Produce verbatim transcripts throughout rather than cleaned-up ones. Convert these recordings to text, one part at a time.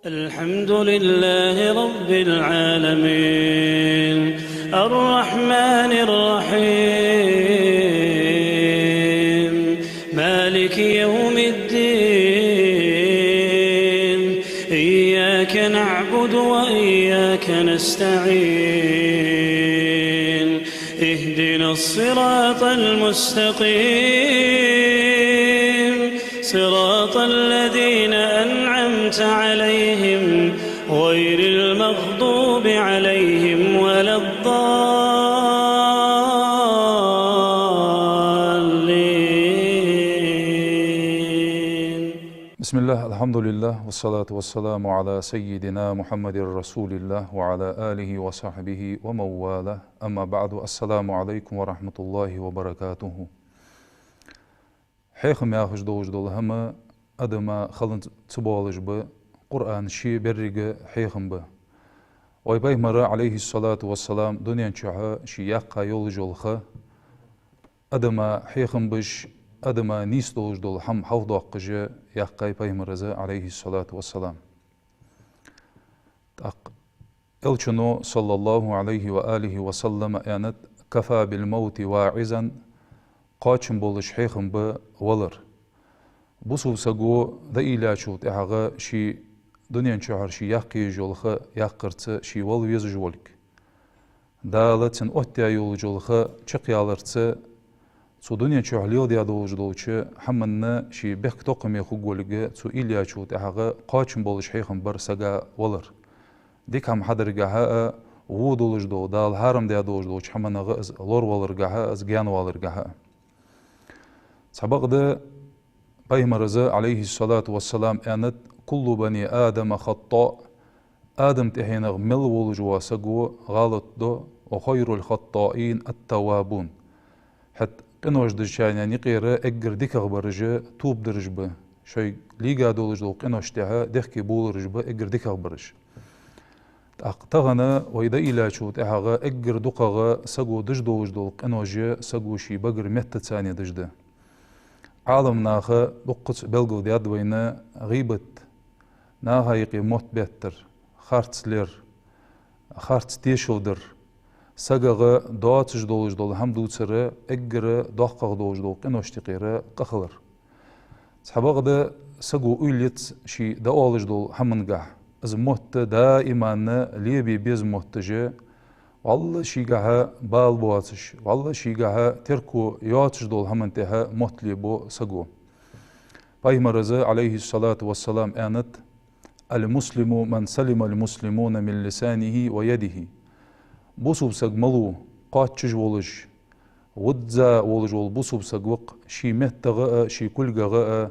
الحمد لله رب العالمين، الرحمن الرحيم، مالك يوم الدين، إياك نعبد وإياك نستعين، اهدنا الصراط المستقيم، صراط الذين أنعمت عليهم غير المغضوب عليهم ولا الضالين. بسم الله، الحمد لله، والصلاة والسلام على سيدنا محمد رسول الله وعلى آله وصحبه ومن والاه. أما بعد، السلام عليكم ورحمة الله وبركاته. Хьехам яхаш долаш дола хӀама адама хала ца боалаш ба, Къуръан ше беррига хьехам ба. Вай Пайхамара, عليه الصلاة والسلام, дунен чухь ше яьккха йолаш йола ха адама хьехам беш, адама нийса долаш дола хӀама хьалхадоаккхаш яьккхай Пайхамара из, عليه الصلاة والسلام. ТӀаккха Элчано, صلى الله عليه وآله وسلم, аьннад: كفى بالموت واعظا, кхоачам болаш хьехам ба валар. Бусалба саго дӀаийллачул тӀехьагӀа ше дунен чухьара ше яккха езаш йола ха яккхарца ше вала везаш волга. Дала цунна оттаяь йолаш йола ха чакхъяларца, цу дунен чухь леладаь долаш долча хӀаманна ше бехктокхаме хургволга, цо ийллачул тӀехьагӀа кхоачам болаш хьехам бар сага валар. Дика хӀама хьадаргахьа а, во долаш дола, Дала хьарам даь долаш долча хӀаманах из лораваларгахьа а, из гаьнаваларгахьа а. Цхьабакъда Пайхамара из, عليه الصلاة والسلام, аьннад: كل بني آدم خطاء, Адама тӀехьенах мел волаш вола саго гӀалат до, وخير الخطائين التوابون. ХӀаьта къинош дечарна юкъера эггара дикагӀбараш тоба дараш ба, шоай лийга долаш дола къинош тӀехьа дехке болараш ба эггара дикагӀбараш. ТӀаккха тахан вай дӀаийллачул тӀехьагӀа эггара дукхагӀа саго деш долаш дола къинош саго ший багара меттаца деш да. Ӏаламнаха дуккхаза белгалдаьд вайна гӀийбат, наха юкъе мотт беттар, харц лер, харц тешал дар, сагагӀа доацаш долаш дола хӀама дувцар эггара доккхагӀа долаш дола къиношта юкъера къа хилар. Цхьабакъда саго уйла ец ший дӀаоалаш долча хӀамангахьа, из мотт даиман лебе беза мотташ, валлахӀи шийгахьа бала боацаш, валлахӀи шийгахьа терко йоацаш долча хӀаман тӀехьа мотт лебу саго. Пайхамара из, عليه الصلاة والسلام, аьннад: المسلم من سلم المسلمون من لسانه ويده. Бусалба саг малув, кхоачаш волаш, визза волаш вола бусалба саг ва-кх, ший меттагӀа а, ший кулгагӀа а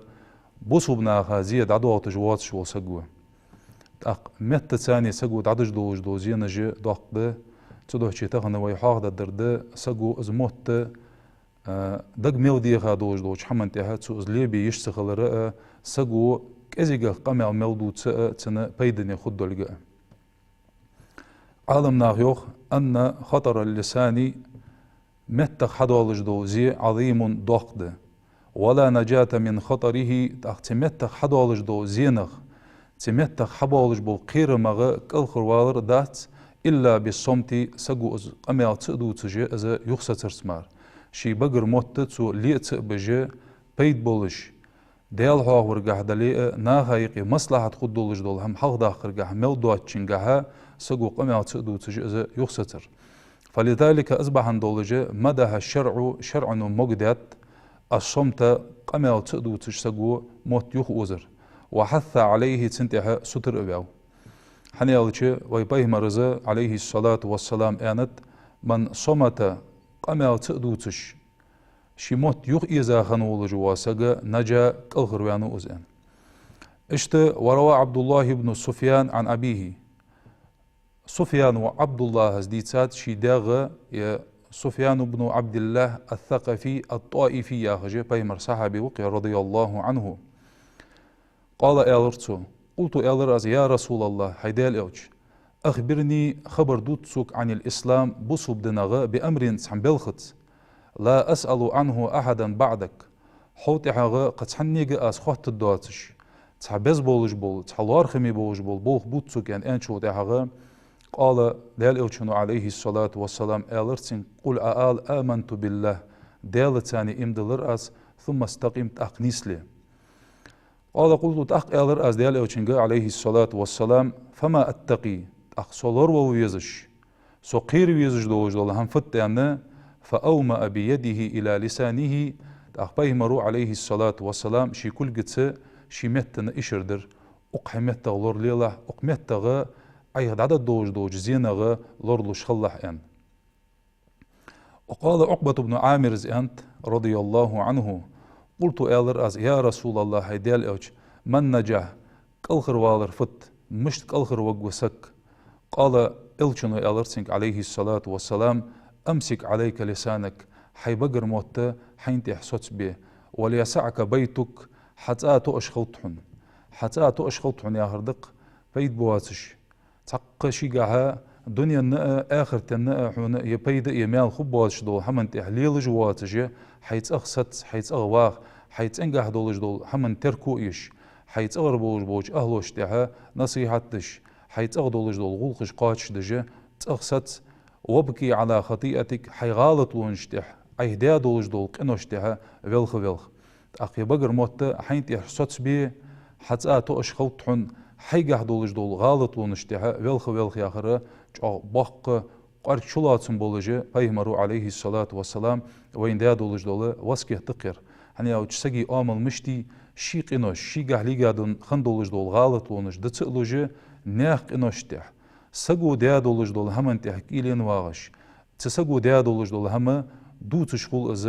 бусалба наха зе дӀадоагӀийташ воацаш вола саг ва. ТӀаккха меттаца саго дӀадеш долаш дола зенаш доккха да, цудухьа тахан вай хьоахадергдар да саго из мотт, а, дага мел деха долаш долча хӀаман тӀехьа цо из лебе йиш ца хилар а, саго кӀезигагӀа къамаьл мел дувца а цунна пайдане хургдолга а. Ӏаламнаха йоах: أن خطر اللسان, меттах хьадоалаш дола зе, عظيم, доккха да. ولا نجاة من خطره, тӀаккха цу меттах хьадоалаш долча зенах, цу меттах хьабоалаш болча кхерамах кӀалхарвалар дац, إلا بالصمت, саго из къамаьл ца а дувцаш, из юхасацарца мара. Ший багара мотт цо ле а ца а беш, пайда болаш, Даьла хьоахаваргахьа дале а, наха юкъе маслахьат хургдолаш дола хӀама хьалхадаккхаргахьа мел доацачунгахьа саго къамаьл ца а дувцаш, из юхасацар. فلذلك, из бахьан долаш, مدح الشرع, шарӀо могадаьд, الصمت, къамаьл ца а дувцаш саго мотт юхаозар, وحث عليه, цунна тӀехьа сутара а ваьв. ХӀана аьлча вай Пайхамара из, عليه الصلاة والسلام, аьннад: من صمت, къамаьл ца а дувцаш, ший мотт юхаэза хинна волаш вола саг, نجا, кӀалхарваьннав из, аьнна. Иштта, وروى عبد الله بن سفيان عن أبيه. Суфьяно Ӏабдуллахьас дийцад ший даьгӀа, е Суфьян ибн Ӏабдиллахь ат-Такъафи ат-ТӀаифи яхаш, Пайхамара сахьаби ва-кх, رضي الله عنه. قال, аьлар цо: قلت, аьлар аз: يا رسول الله, хӀай Даьла Элча, أخبرني, хабар дувца сога, عن الإسلام, бусалба динах, بأمر, цхьан белхаца, لا أسأل عنه أحدا بعدك, хьо тӀехьагӀа кхы цхьаннега аз хоттаргдоацаш, цхьа беза болаш бола, цхьа лоархӀаме болаш бола болх бувц сога, аьнна, аьнначул тӀехьагӀа, قال, Даьла Элчано, عليه الصلاة والسلام, аьлар цунга: قل, Ӏа ала: آمنت بالله, Даьлаца иман диллар аз, ثم استقم, тӀаккха нийсле. قال: قلت, тӀаккха аьлар аз Даьла Элчанга, عليه الصلاة والسلام: فما أتقي, тӀаккха со лоравала везаш, со кхера везаш долаш дола хӀама фуд, аьнна. فأومأ بيده إلى لسانه, тӀаккха Пайхамаро, عليه الصلاة والسلام, ший кулгаца ший меттана ишар дир: укх хьай меттагӀа лоралелахь, укх меттагӀа Ӏайха дӀадоалаш долча зенах лоралуш хилалахь, аьнна. وقال عقبة بن عامر, аьннад, رضي الله عنه: قلت, аьлар аз: يا رسول الله, хӀай Даьла Элча, من الناجي, кӀалхарвалар фуд, мишта кӀалхарваргва саг? قال, Элчано аьлар цунга, عليه الصلاة والسلام: أمسك عليك لسانك, хьай багара мотт хьайна тӀа соцабе, وليسعك بيتك, хьа цӀа тоъаш хилда хьона. Хьа цӀа тоъаш хилда хьона яхар да-кх, пайда боацаш, цхьаккха шийгахьа дуненна а, ахартенна а хьона е пайда, е маьл хургбоацаш дола хӀаман тӀа лелаш воацаш, хьай цӀагӀа саца, хьай цӀагӀа ваха, хьай цӀенгахьа долаш дола хӀаман терко а еш, хьай цӀагӀара болаш болча ахӀлошта тӀа насихьат деш, хьай цӀагӀа долаш дола гӀулакхаш кхоачашдеш, цӀагӀа саца, وابك على خطيئتك, хьай гӀалатлонаш тӀа, Ӏайха даь долаш дола къиношта тӀа велха-велха. ТӀаккха е багара мотт хьайна тӀа соцабе, хьа цӀа тоъаш хилда хьона, хьайгахьа долаш дола гӀалатлонаш тӀа велха-велха яхар чӀоагӀа боккха, кӀоарга чулоацам болаш, Пайхамаро, عليه الصلاة والسلام, вайна даь долаш дола васкет да-кх ер. ХӀана аьлча сага Ӏамал мишта я, ший къинош, шийгахьа лигадон хинна долаш дола гӀалатлонаш дӀа ца а луш, наьха къиношта тӀа, саго даь долаш дола хӀаман тӀа кӀийлен вагӀаш, цу саго даь долаш дола хӀама дувцаш хул из,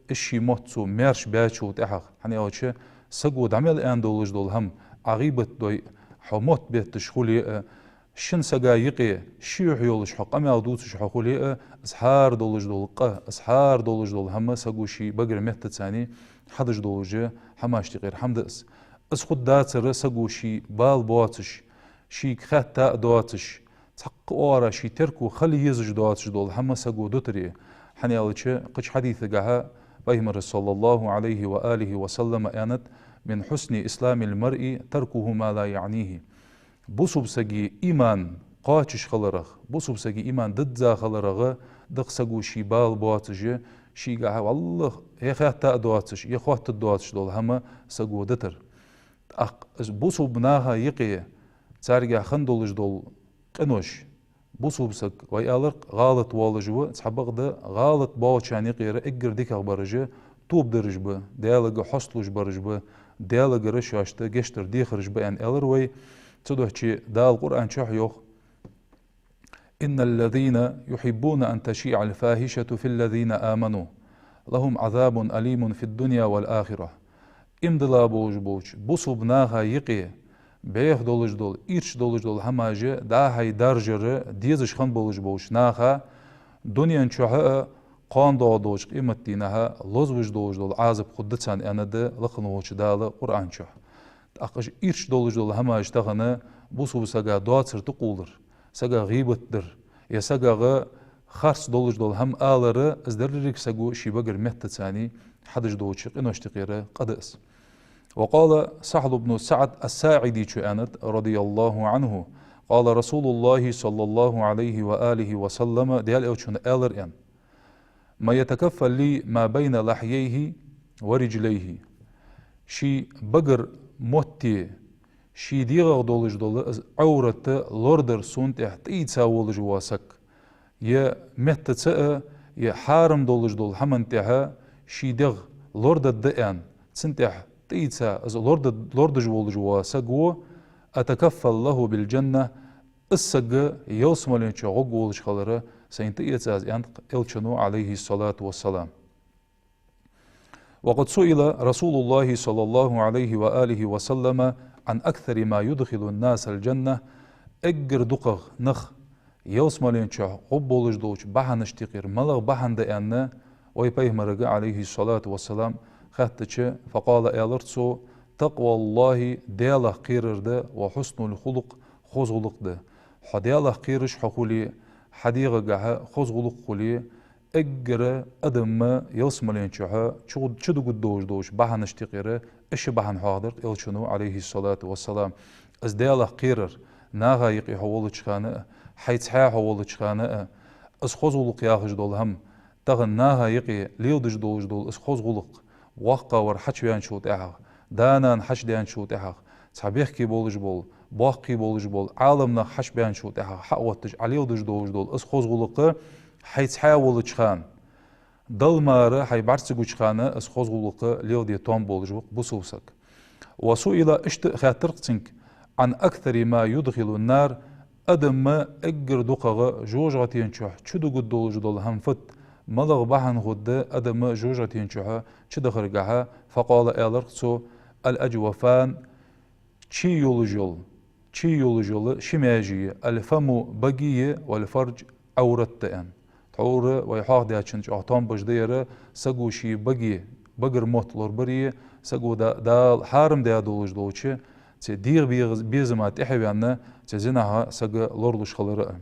из ший мотт цо маьрша баьчул тӀехьагӀа. ХӀана аьлча саго дӀа мел аьнна долаш дола хӀама, Ӏа гӀийбат дой, хьо мотт бетташ хуле а, шин сага юкъе ший юхь йолаш хьо къамаьл дувцаш хьо хуле а, из хӀара долаш дола къа, из хӀара долаш дола хӀама саго ший багара меттаца хьадеш долаш хӀамашта юкъера хӀама да из. Из хургдацар саго ший бала боацаш, шийга хаьтта а доацаш, цхьаккха оагӀорахьа ший терко хила езаш доацаш дола хӀама саго дутаре. ХӀана аьлча кхыча хьадисагахьа Пайхамара, صلى الله عليه وآله وسلم, аьннад: من حسن إسلام المرء تركه ما لا يعنيه. Бусалба сага иман кхоачаш хиларах, бусалба сага иман дизза хиларах да-кх саго ший бала боацаш, шийгахьа, валлахӀи, е хаьтта а доацаш, е хоттаргдоацаш дола хӀама саго дитар. ТӀаккха из бусалба наха юкъе царгахьа хинна долаш дола къинош, бусалба саг, вай аьлар-кх, гӀалат волаш ва, цхьабакъда гӀалат болчарна юкъера эггара дикагӀа бараш тоба дераш ба, Даьлага хьесталуш бараш ба, Даьлагара шоашта гешт дар дехараш ба, аьнна аьлар вай. Цудухьа Дала Къуръан чу йоах: إن الذين يحبون أن تشيع الفاحشة في الذين آمنوا لهم عذاب أليم في الدنيا والآخرة. Иман дилла болаш болча бусалба наха юкъе бӀеха долаш дола, ийрча долаш дола хӀамаш дӀа-хьа даржар дезаш хинна болаш болча наха дунен чухьа а, кхоана доагӀаш долча къематдийнахьа а лозавеш долаш дола Ӏазап хургда царна, аьннад лакха волча Дала Къуръан чу. ТӀаккха уж ийрча долаш дола хӀамаш тахан бусалба сага доацар тӀакхоллар, сага гӀийбат дар, е сагага харц долаш дола хӀама алар, из деррига саго ший багара меттаца хьадеш долча къиношта юкъера къа да из. وقال سهل بن سعد الساعدي, цо аьннад, رضي الله عنه: قال رسول الله صلى الله عليه وآله وسلم, Даьла Элчано аьлар, аьнна: من يتكفل لي ما بين لحييه ورجليه. Ший багара мотти ший дегӀах долаш дола из Ӏоврат лорадар сона тӀа тӀаийца волаш вола саг, е меттаца а, е хьарам долаш дола хӀаман тӀа ший дегӀ лорадергда аьнна, цунна тӀа тӀаийца из лорадад-, лорадеш волаш вола саг ва, أتكفل له بالجنة, из саг ялсмален чу гӀоргволаш хилара сайна тӀаэц аз, аьннад-кх Элчано, عليه الصلاة والسلام. وقد سئل رسول الله صلى الله عليه وآله وسلم عن أكثر ما يدخل الناس الجنة, эггара дукхагӀа нах ялсмален чу гӀоргболаш долча бахьанашта юкъера малагӀа бахьан да аьнна, вай Пайхамарга, عليه الصلاة والسلام, хаьттача, فقال, аьлар цо: تقوى الله, Даьлах кхерар да, وحسن الخلق, хоза гӀулакх да. Хьо Даьлах кхераш хьо хуле, хьа дегӀагахьа хоза гӀулакх хуле, эггара адам ялсмален чухьа чу-, чудугаргдолаш долча бахьанашта юкъера Иштта бахьан хьоахадир Элчано, Ӏалайхи ссалату вассалам, из Даьлах кхерар, наха юкъе хьо волча хана а, хьайца хьа хьо волча хана а, из хоза гӀулакх яхаш дола хӀама, тахан наха юкъе леладеш долаш дола из хоза гӀулакх, воккхагӀвар хьачувеначул тӀехьагӀа, да-нана хьачуденачул тӀехьагӀа, цхьа бехке болаш бола, боккхий болаш бола, Ӏаламнах хьачубеначул тӀехьагӀа хьа а отташ, Ӏа леладеш долаш дола из хоза гӀулакх, хьайца хьа волча хана, Далла мара хьай бӀарга ца гуча хана из хоза гӀулакх леладе тоам болаш ва-кх бусалба саг. وسئل, иштта хаьттар-кх цунга, عن أكثر ما يدخل النار, адам эггара дукхагӀа жожагӀатен чу чудугаргдолаш дола хӀама фуд, малагӀа бахьан хургда адам жожагӀатен чу чудахаргахьа, فقال, аьлар-кх цо, الأجوفان, чий йолаш йола, чий йолаш йола ши маьже я, الفم, баги я, والفرج, Ӏоврат да, аьнна. Тхьовра вай хьоахадаьчун чӀоагӀа тоам беш да ер, саго ший баги, багара мотт лорабари, саго да-, Дала хьарам даь долаш долча цу дегӀа бе-, безама тӀехьаваьнна, цу зинах саг лоралуш хилар а.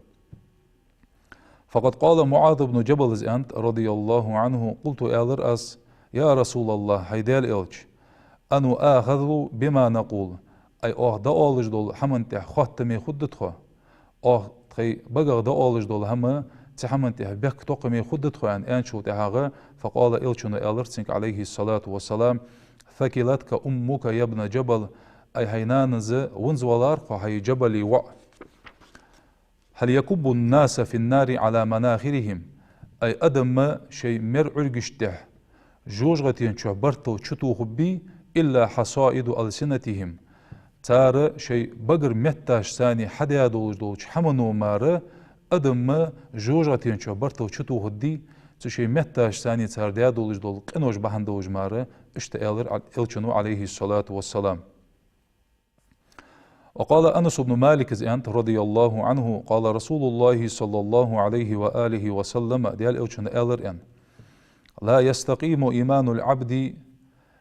فقد قال معاذ بن جبل, из аьннад, رضي الله عنه, قلت, аьлар аз: يا رسول الله, хӀай Даьла Элча, أنؤاخذ بما نقول, ай, оаха дӀаоалаш дола хӀаман тӀехьа хоттаме хургда тхо? Оаха тхоай багах дӀаоалаш дола хӀама, цу хӀаман тӀехьа бехк токхаме хургда тхо, аьнна, аьнначул тӀехьагӀа, فقال, Элчано аьлар цунга, Ӏалайхи ссалату вассалам: ثكلتك أمك يا ابن جبل, ай, хӀай нанас ванза валар хьо, хӀай Джабала воӀ. هل يكب الناس في النار على مناخرهم؟ Ай, адам шоай мер-Ӏургашта тӀехьа жожагӀатен чу бартал чутохаргбий, إلا حصائد ألسنتهم? Цар шоай багара метташца хьадаь долаш долча хӀамано мара адам жожагӀатен чу бартал чутохаргдий, цу шоай метташца цар даь долаш дола къинош бахьан долаш мара, иштта аьлар Элчано, Ӏалайхи ссалату вассалам. وقال أنس بن مالك, из аьннад, رضي الله عنه, قال رسول الله صلى الله عليه وآله وسلم, Даьла Элчано аьлар, аьнна: لا يستقيم إيمان العبد,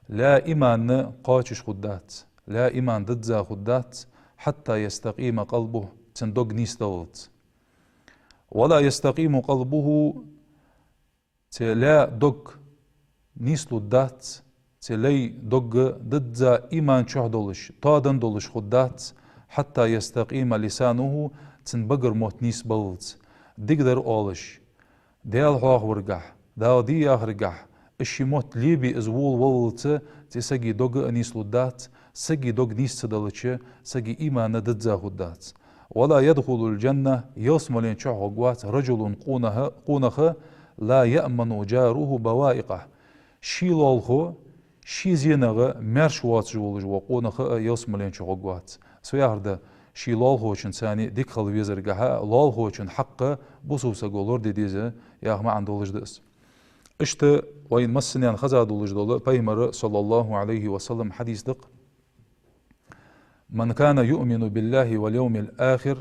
лай иман кхоачаш хургдац, лай иман дизза хургдац, حتى يستقيم قلبه, цун дог нийсдаллалца. ولا يستقيم قلبه, цу лай дог нийслургдац, цу лай дог дизза иман чу долаш, тоадан долаш хургдац, حتى يستقيم لسانه, цун багара мотт нийсбаллалца. Дикадар оалаш, Даьла хьоахаваргахьа, Дала де яхаргахьа, из ший мотт лебе из волаваллалца, цу сага дог а нийслургдац, сага дог нийса ца далча, сага иман дизза хургдац. ولا يدخل الجنة, ялсмален чу гӀоргвац, رجل, къонах, къонах, لا يأمن جاره بوائقه. Ший лоалахо ший зенах маьрша воацаш волаш вола къонах а ялсмален чу гӀоргвац. Цо яхар да, ший лоалахочунца дика хила везаргахьа, лоалахочун хьакъ бусалба саго лораде деза яха маӀан долаш да из. Иштта вайна массанена хеза долаш дола Пайхамара, صلى الله عليه وسلم, хьадис да-кх: من كان يؤمن بالله واليوم الآخر,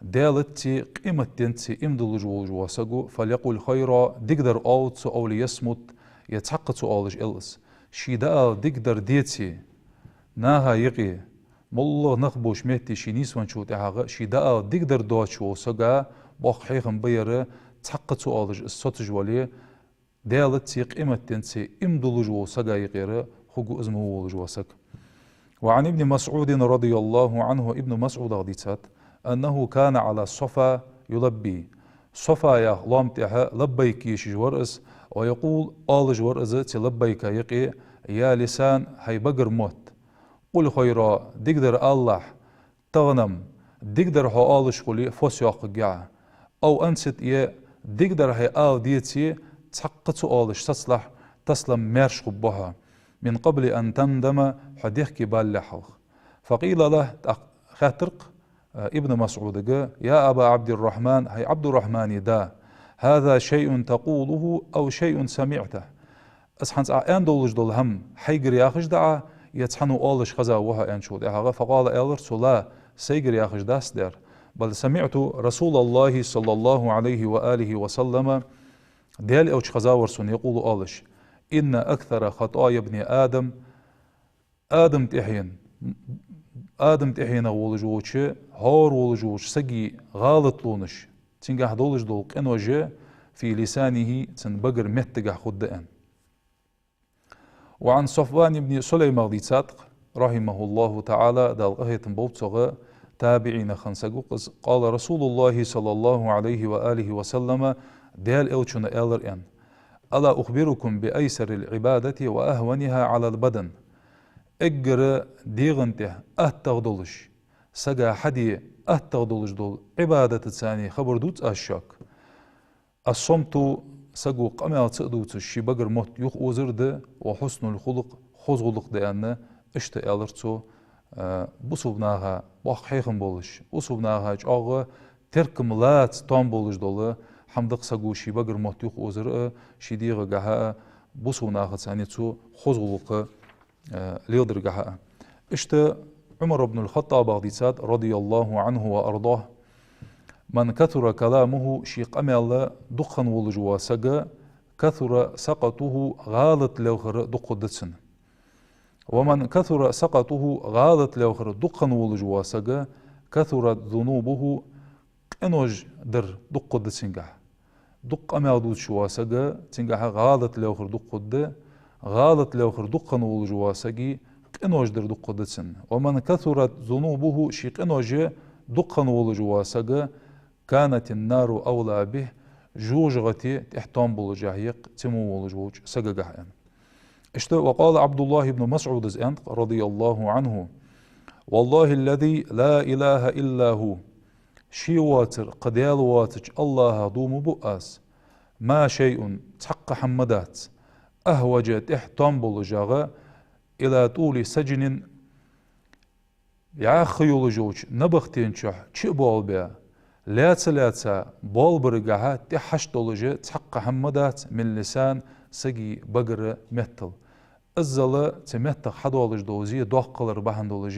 Даьлацеи къематденцеи иман долаш волаш вола саго, فليقل خيرا, дикадар оалац цо, أو ليصمت, е цхьаккха ца оалаш, аьлар из. Ше дӀаала дикадар деце, наха юкъе, моллагӀа нах болча метте ше нийсвенначул тӀехьагӀа, ше дӀаала дикадар доацаш волча сага боккха хьехам ба ер, цхьаккха ца оалаш из соцаш вале, Даьлацеи къематденцеи иман долаш волча сага юкъера хургва из мо волаш вола саг. وعن ابن مسعود رضي الله عنه, Ибн МасӀудах дийцад, أنه كان على الصفا يلبي. Софа яха лоам тӀехьа лаббайк ешаш вар из, ويقول, оалаш вар из цу лаббайка юкъе: يا لسان, хӀай багара мотт, قل خيرا, дикадар алалахь, тахан-м дикадар хьо оалаш хуле, фос йоаккхаргья Ӏа. أو أنصت, е дикадар хье ала деце, цхьаккха ца оалаш сацалахь, таслам, маьрша хургба хьо. من قبل أن تندم, хьо дехке балалехьа хьалха. فقيل له, тӀаккха хаьттар-кх, э, Ибн МасӀудага: يا أبا عبد الرحمن, хӀай Ӏабдуррахьмана да, هذا شيء تقوله أو شيء سمعته؟ Из хӀанз Ӏа аьнна долаш дола хӀама хьайгара яхаш да Ӏа, е цхьанне оалаш хеза ва хьо, аьнначул тӀехьагӀа, فقال, аьлар цо: لا, сайгара яхаш дац ер. بل سمعت رسول الله صلى الله عليه وآله وسلم, Даьла Элча хеза вар сона, يقول, оалаш: إن أكثر خطايا ابن آدم, Адама тӀехьен, Адама тӀехьенах волаш волча, хӀара волаш волча сага гӀалатлонаш, цунгахь долаш дола къинош, في لسانه, цун багара меттагахь хургда, аьнна. وعن صفوان بن سليم, дийцад, رحمه الله تعالى, Дала къахетам болба цох, табиӀинех хинна саг ва-кх из, قال رسول الله صلى الله عليه وآله وسلم, Даьла Элчано аьлар, аьнна: «ألا أخبركم بأيسر العبادة وأهونها على البدن؟» Эггара дегӀа тӀа аттагӀа долаш, сага хьаде аттагӀа долаш дола Ӏибадатаца хабар дувц аз шуга? الصمت, саго къамаьл ца а дувцаш, ший багара мотт юхаозар да, وحسن الخلق, хоза гӀулакх да, аьнна, иштта аьлар цо, а, бусалба наха боккха хьехам болаш, бусалба наха чӀоагӀа теркам лаца тоам болаш дола хӀама да-кх саго ший багара мотт юхаозар а, ший дегӀагахьа а, бусалба нахаца цхьана цо хоза гӀулакх а, э, леладаргахьа а. Иштта Ӏумар ибн аль-ХаттӀабах дийцад, رضي الله عنه وأرضاه: «من كثر كلامه», ший къамаьл дукха хинна волаш вола саг, «كثر سخطه», гӀалат лелхар дукха хургда цун. «ومن كثر سخطه», гӀалат лелхар дукха хинна волаш вола саг, «كثرت ذنوبه», къинош дар дукха хургда цунгахьа. Дукха къамаьл дувцаш вола саг, цунгахьа гӀалат лелхар дукха хургда, гӀалат лелхар дукха хинна волаш вола сага къинош дар дукха хургда цун. «ومن كثرت ذنوبه», ший къинош дукха хинна волаш вола саг, «كانت النار أولى به», жожагӀате тӀехьа тоам болаш я-кх цу мо волаш волча сагагахьа, аьнна. Иштта, وقال عبد الله بن مسعود, из аьннад, رضي الله عنه: «والله الذي لا إله إلا هو», ше воацар кхы Даьла воацача АллахӀах дув ма буъ аз, «ما شيء», цхьаккха хӀама дац, «أهوج», тӀехьа тоам болаш я-кх, «إلى طول سجن», яха йолаш йолча набахтен чу чу а боалабаь, лаьца-лаьца боалабаргахьа тӀехьа хьашт долаш цхьаккха хӀама дац, «من لسان», сага багара меттал. Иззал цу меттах хьадоалаш дола зе доккха хилар бахьан долаш,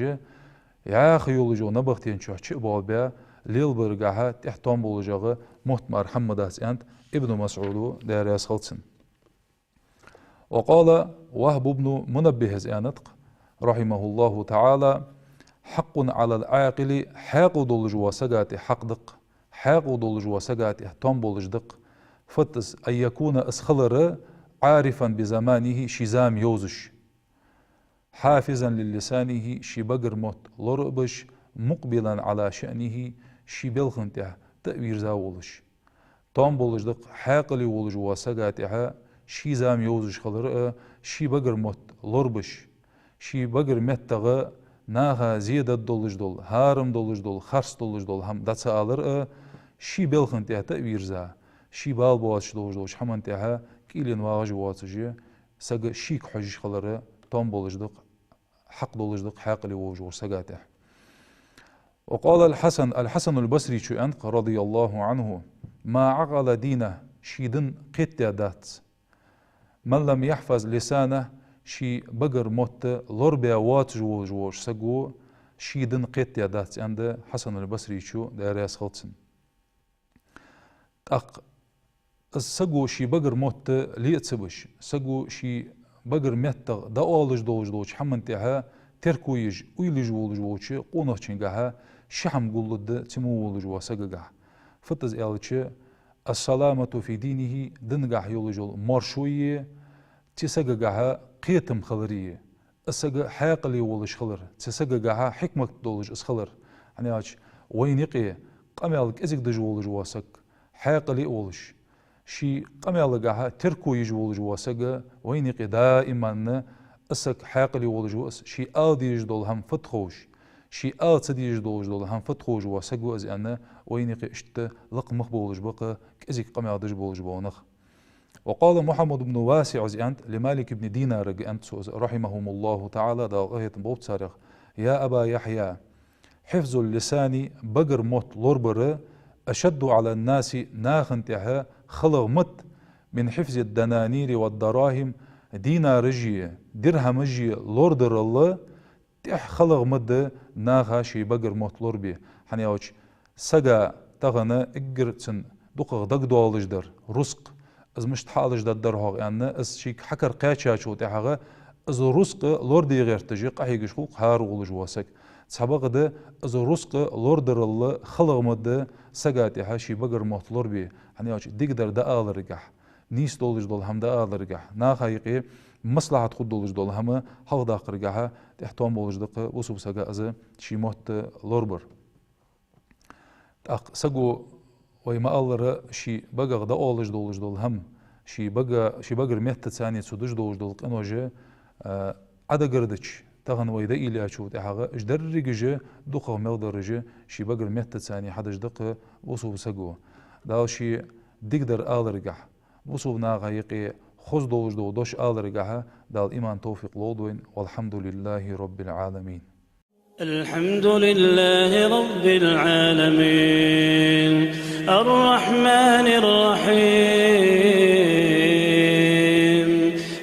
яха йолаш йола набахтен чу чу а боалабаь, лелабаргахьа тӀехьа тоам болаш я-кх мотт мара хӀама дац, аьннад Ибн МасӀуда, Даьла раьза хилва цунна. وقال وهب بن منبه, из аьннад-кх, رحمه الله تعالى: «حق على العاقل», хьаькъал долаш вола сага тӀа хьакъ да-кх, хьаькъал долаш вола сага тӀа тоам болаш да-кх. Фуд из? «أن يكون», из хилар, «عارفا بزمانه», ший зама йовзаш, «حافظا للسانه», ший багара мотт лорабеш, «مقبلا على شأنه», ший балха тӀа тӀавийрза волаш. Тоам болаш да-кх хьаькъале волаш вола сага тӀа ший зама йовзаш хилар а, ший багара мотт лорабеш, ший багара меттагӀа наха зе дергдолаш дола, хьарам долаш дола, харц долаш дола хӀама дӀа ца алар а, ший балха тӀа тӀавийрза, ший бала боацаш долаш долча хӀаман тӀа кӀийлен вагӀаш воацаш, саг шийга хьожаш хилар тоам болаш да-кх, хьакъ долаш да-кх хьаькъале волаш волча сага тӀа. وقال الحسن, аль-Хьасан аль-Басрийс аьннад-кх, رضي الله عنه: «ما عقل دينه», ший ди кхетадаь дац, «من لم يحفظ لسانه», ший багара мотт лорабаь воацаш волаш волча саго ший ди кхетадаь дац, аьннад Хьасан аль-Басрийс, Даьла раьза хилва цунна. ТӀаккха из саго ший багара мотт ле а ца беш, саго ший багара меттагӀа дӀаоалаш долаш долча хӀаман тӀа терко еш, уйла еш волаш волча къонахчунгахьа ши хӀама гуллуш да цу мо волаш волча сагагахьа. Фуд из аьлча: «السلامة في دينه», динагахьа йолаш йола моаршо е, цу сагагахьа кхетам хилар е, из саг хьаькъале волаш хилар, цу сагагахьа хьикмат долаш из хилар. ХӀана аьлча вайна юкъе къамаьл кӀезига деш волаш вола саг, хьаькъале а волаш, ший къамаьлагахьа терко еш волаш вола саг вайна юкъе даиман, из саг хьаькъале волаш ва из, ше ала дезаш дола хӀама фуд ховш, ше ала ца дезаш долаш дола хӀама фуд ховш вола саг ва из, аьнна, вайна юкъе иштта лакха мах болаш ба-кх кӀезига къамаьл деш болаш бола нах. وقال محمد بن واسع, из аьннад, لمالك بن دينار, аьннад цо, رحمهم الله تعالى, Дала къахетам болба царех: «يا أبا يحيى، حفظ اللسان», багара мотт лорабар, «أشد على الناس», наха тӀа халагӀа ма да, «من حفظ الدنانير والدراهم», динараши дирхӀамаши лорадарал тӀа халагӀа ма да наха ший багара мотт лорабе. ХӀана аьлча сага тахан эггара цунна дукхагӀа дагадоалаш дар рузкъ. Из мишта хьаалаш дергдар хьогӀ аьнна, из шийга хьакара кхаьчачул тӀехьагӀа из рузкъ лораде гӀерташ къахьегаш хул-кх хӀара волаш вола саг. Цхьабакъда из рузкъ лорадарал халагӀа ма да сага тӀа ший багара мотт лорабе. ХӀана аьлча дикадар дӀааларгахьа, нийса долаш дола хӀама дӀааларгахьа, наха юкъе маслахьат хургдолаш дола хӀама хьалхадаккхаргахьа тӀехьа тоам болаш да-кх бусалба сага из ший мотт лорабар. ТӀаккха саго, вай ма аллара, ший багах дӀаоалаш долаш дола хӀама, ший бага-, ший багара меттаца цхьана цо деш долаш дола къинош, а, Ӏодагардича, тахан вай дӀаийла яьчул тӀехьагӀа, уж деррига а дукхагӀа мел дараш ший багара меттаца цхьана хьадеш да-кх бусалба саго. Дала ший дикадар аларгахьа, бусалба наха юкъе хоза долаш дола дош аларгахьа Дала иман, товфикъ лолда вайна. والحمد لله رب العالمين. الحمد لله رب العالمين. الرحمن الرحيم.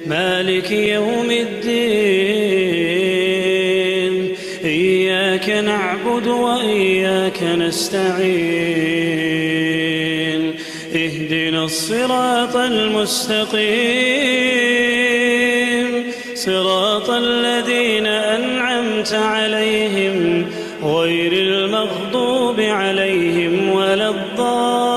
مالك يوم الدين. إياك نعبد وإياك نستعين. اهدنا الصراط المستقيم. صراط الذين أنعمت عليهم غير المغضوب عليهم ولا الضالين.